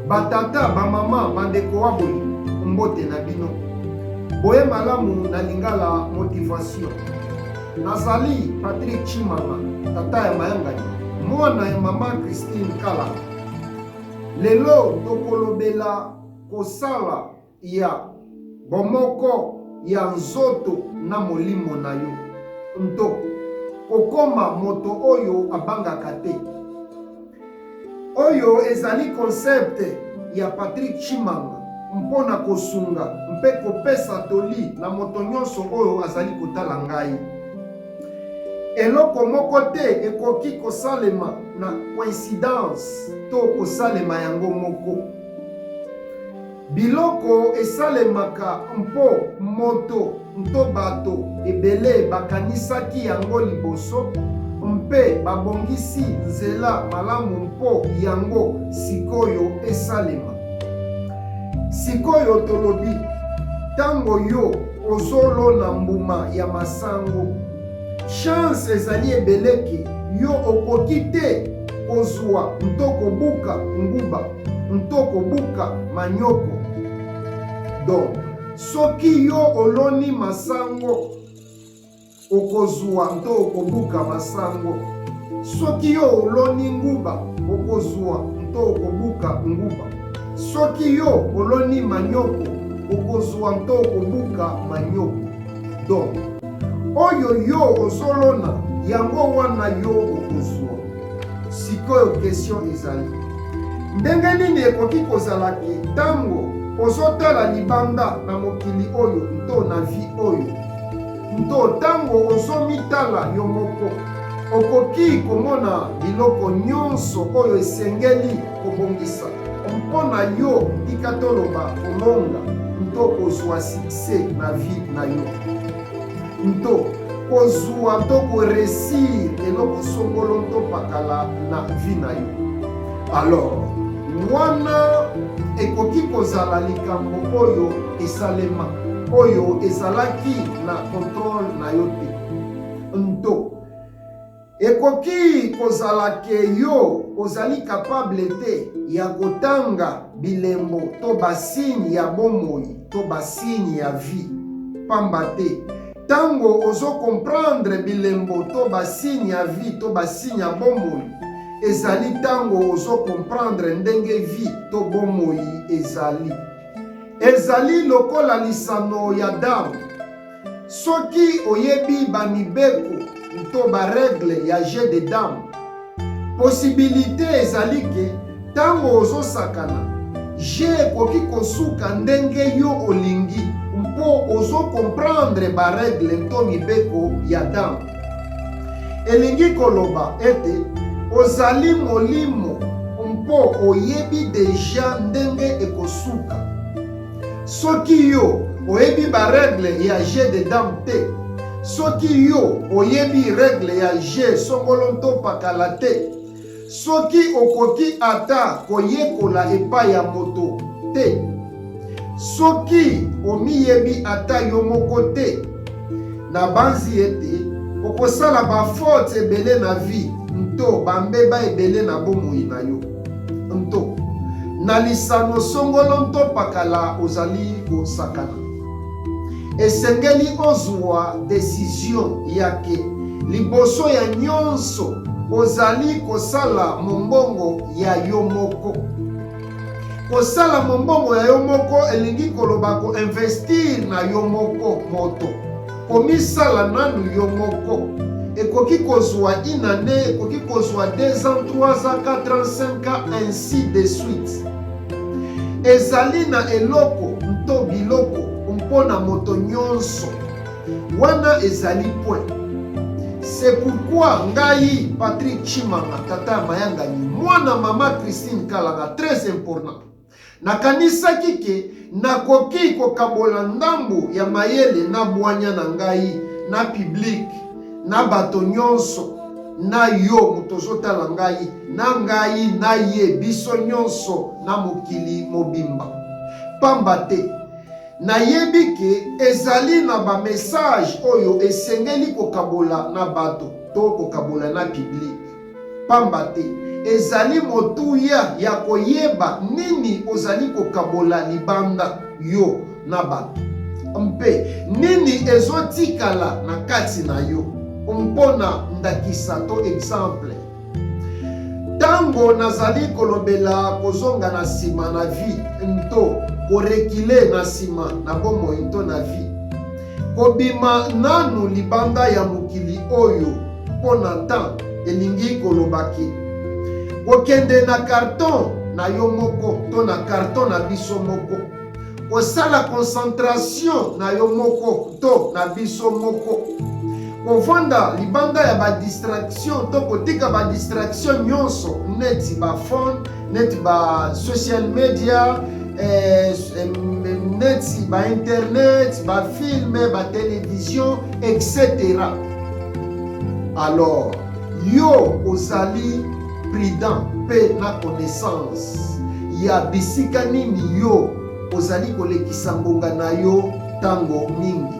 Ba tata, ba mama, ba ndeko wa bolingo, mbote na bino. Boye malamu na Lingala Motivation. Nazali Patrick Tshimanga, tata ya mayangani, mwana ya mama Christine Kalanga. Lelo tokolobela kosala ya bomoko ya nzoto na molimo na yo, nto kokoma moto oyo abangaka te. Oyo ezali concept ya Patrick Tshimanga mpo na kosunga mpe kopesa toli na moto nyonso oyo azali kotala ngai. Eloko moko te ekoki kosalema na coïncidence to kosalema yango moko. Biloko esalemaka mpo moto nto bato ebele bakanisaki yango liboso mpe babongisi nzela malamu mpo yango sikoyo esalema. Sikoyo tolobi, tango yo ozolona mbuma ya masango, chance ezali ebele ke yo okoki te kozua nto kobuka nguba nto kobuka manioko. Donc, soki yo oloni masango, okozua nto okobuka masango. Soki yo oloni nguba, okozua nto okobuka nguba. Soki yo oloni manioko, okozua nto okobuka manioko. Donc, oyo yo ozolona, yango wana yo okozua. Sikoyo question ezali, ndenge nini ekoki kozala ke tango ozotala libanda na mokili oyo nto na vie oyo, nto tango ozomitala yo moko, okoki komona biloko nyonso oyo esengeli kobongisa mpo na yo, tika toloba kolonga nto kozua succès na vie na yo? Nto kozua nto ko reussir eloko songolo nto pakala na vie na yo. Alors wana ekoki kozala likambo oyo esalema oyo ezalaki na controle na yo te. Nto Ekoki kozala ke yo ozali capable te ya kotanga bilembo to ba signes ya bomoi to ba signes ya vie. Pamba te, tango ozo comprendre bilembo to ba signes ya vie to ba signes ya bomoi, ezali tango ozo comprendre ndenge vie to bomoi ezali. Ezali lokola lisano ya dame. Soki oyebi ba mibeko nto ba règles ya jeu de dame, possibilite ezali ke tango ozosakana, jeu ekoki kosuka ndenge yo olingi mpo ozo comprendre ba règles nto mibeko ya dame. Elingi koloba ete ozali molimo mpo oyebi dejà ndenge ekosuka. Soki yo oyebi ba règles ya jeu de dame te, soki yo oyebi règle ya jeu songolo nto pakala te, soki okoki ata koyekola epai ya moto te, soki omiyebi ata yo moko te, nabanzi ete okosala ba fautes ebele na vie nto ba mbeba ebele na bomoi na yo. Nto na lisano songolo nto pakala ozali kosakana. Esengeli ozua decision ya ke liboso ya nyonso ozali kosala mombongo ya yo moko. Kosala mombongo ya yo moko elingi koloba ko investir na yo moko moto. Komisala nanu yo moko. Ekoki kozua une annee, ekoki kozua 2 ans, 3 ans, 4 ans, 5 ans, ainsi de suite. Ezali na eloko nto biloko mpo na moto nyonso. Wana ezali point. C'est pourquoi ngai Patrick Tshimanga, tata ya mayangani, mwana mama Christine Kalanga, très important. Nakanisaki ke nakoki kokabola ndambo ya mayele na bwanya na ngai na public, na bato nyonso, na yo moto ozotala ngai, na ngai, na ye, biso nyonso, na mokili mobimba. Pamba te, nayebi ke ezali na ba message oyo esengeli kokabola na bato to kokabola na public. Pamba te, Ezali motuya ya koyeba nini ozali kokabola libanda yo na bato mpe nini ezotikala na kati na yo. Mpo na ndakisa to exemple, ntango nazali kolobela kozonga na nsima na vie nto korekile na nsima na bomoi nto na vie, kobima nanu libanda ya mokili oyo mpo na temps elingi koloba ke kokende na carton na yo moko to na carton na biso moko, kosala concentration na yo moko to na biso moko, kovanda libanda ya ba distraction to kotika ba distraction nyonso neti ba phone, neti ba social media, neti ba internet, ba filme, ba television, etc. Alors yo ozali prudent mpe na connaissance ya bisika nini yo ozali kolekisa ngonga na yo ntango mingi.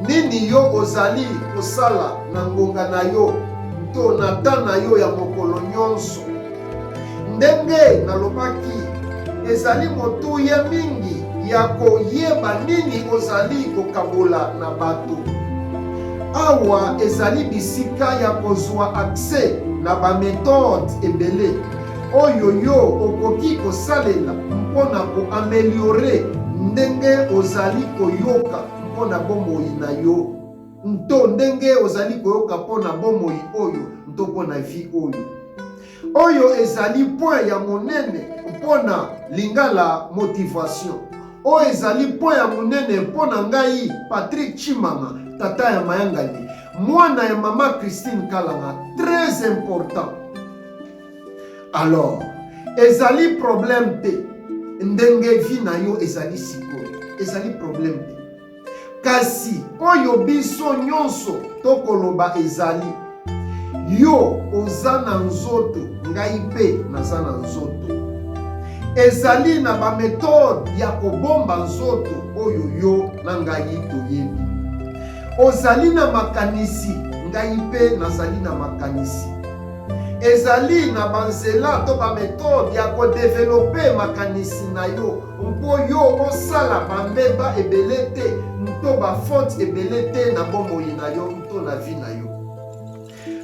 Nini yo ozali kosala na ngonga na yo nto na temps na yo ya mokolo nyonso. Ndenge nalobaki, ezali motuya mingi ya koyeba nini ozali kokabola na bato. Awa ezali bisika ya kozwa accès na ba methodes ebele oyo yo okoki kosalela mpo na ko ameliorer ndenge ozali koyoka mpo na bomoi na yo nto ndenge ozali koyoka mpo na bomoi oyo nto mpo na vie oyo. Oyo ezali point ya monene mpo na Lingala Motivation. Oyo ezali point ya monene mpo na ngai Patrick Tshimanga, tata ya mayangani, mwana ya mama Christine Kalanga, très important. Alors, ezali problème te ndenge vie na yo ezali sikoyo, ezali problème te. Kasi oyo biso nyonso tokoloba ezali, yo oza na nzoto, ngai mpe naza na nzoto. Ezali na ba methode ya kobomba nzoto oyo yo na ngai toyebi. Ozali na makanisi, ngai mpe nazali na makanisi. Ezali na banzela to ba methode ya kodevelope makanisi na yo mpo yo osala bambeba ebele te nto ba faute ebele te na bomoi na yo nto na vie na yo.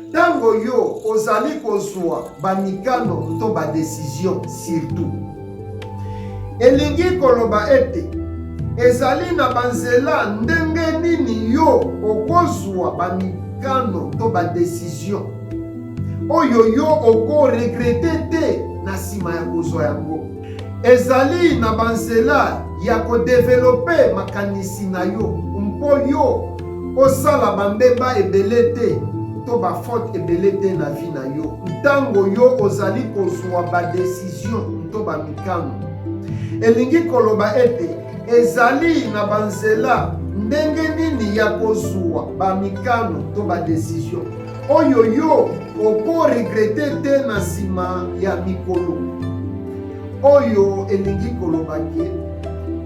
Ntango yo ozali kozwa bamikano nto ba decision surtout, elingi koloba ete ezali na banzela ndenge nini yo okozwa bamikano to ba decision oyo yo oko regretter te na nsima ya kozwa yango. Ezali na banzela ya kodevelope makanisi na yo mpo yo osala bambeba ebele te to ba faute ebele te na vie na yo ntango yo ozali kozwa ba decision to ba mikano. Elingi koloba ete ezali na banzela ndenge nini ya kozwa ba mikano to ba decision oyo yo oko regretter te na nsima ya mikolo. Oyo elingi koloba ke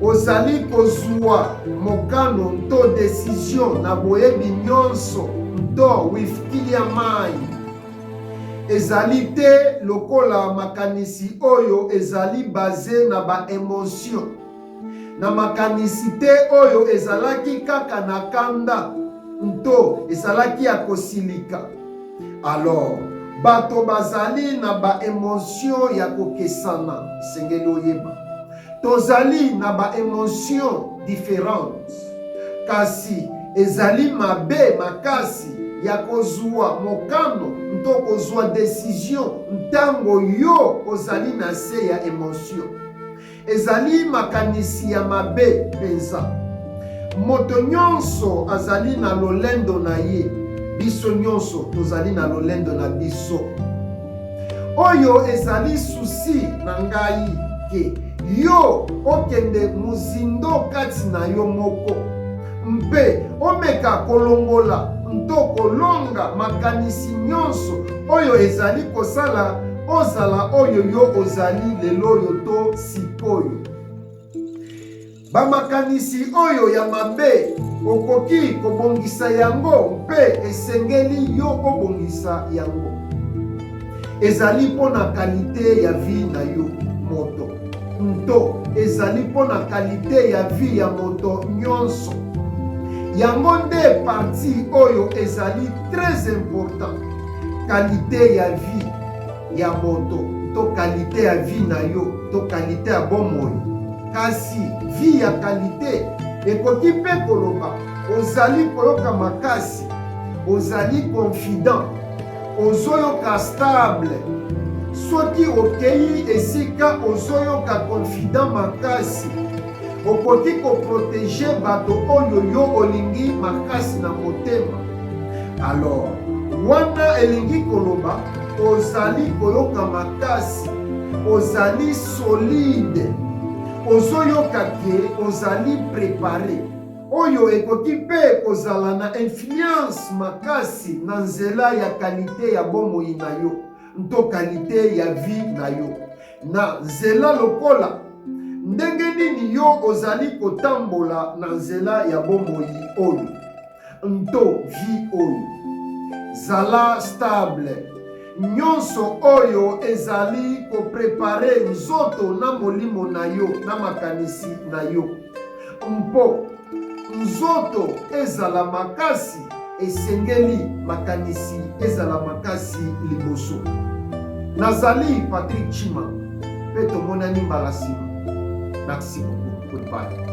ozali kozwa mokano nto decision na boyebi nyonso nto with clear mind. Ezali te lokola makanisi oyo ezali base na ba emotion, na makanisi te oyo ezalaki kaka na kanda nto ezalaki ya kosilika. Alors, bato bazali na ba emotion ya kokesana, esengeli oyeba. Tozali na ba emotion differentes, kasi ezali mabe makasi ya kozwa mokano nto kozwa decision ntango yo ozali na se ya emotion. Ezali makanisi ya mabe mpenza. Moto nyonso azali na lolendo na ye, biso nyonso tozali na lolendo na biso. Oyo ezali souci na ngai ke yo okende mozindo kati na yo moko mpe omeka kolongola nto kolonga makanisi nyonso oyo ezali kosala ozala oyo yo ozali lelo oyo to sikoyo. Bamakanisi oyo ya mabe okoki kobongisa yango mpe esengeli yo obongisa yango. Ezali mpo na kalite ya vie na yo moto nto ezali mpo na kalite ya vie ya moto nyonso. Yango nde partie oyo ezali très important, kalite ya vie ya moto to kalite ya vie na yo to kalite ya bomoi. Kasi vie ya kalite ekoki mpe koloba ozali koyoka makasi, ozali confident, ozoyoka stable. Soki okei esika ozoyoka confident makasi, okoki koprotege bato oyo yo olingi makasi na motema. Alors, wana elingi koloba ozali koyoka makasi, ozali solide, ozoyoka ke ozali prepare. Oyo ekoki mpe kozala na influence makasi na nzela ya kalite ya bomoi na yo nto kalite ya vie na yo na nzela lokola ndenge nini yo ozali kotambola na nzela ya bomoi oyo nto vie oyo. Zala stable. Nyonso oyo ezali koprepare nzoto na molimo na yo na makanisi na yo. Mpo nzoto ezala makasi, esengeli makanisi ezala makasi liboso. Nazali Patrick Chima, mpe tomonani mbala nsima. Merci beaucoup. Goodbye.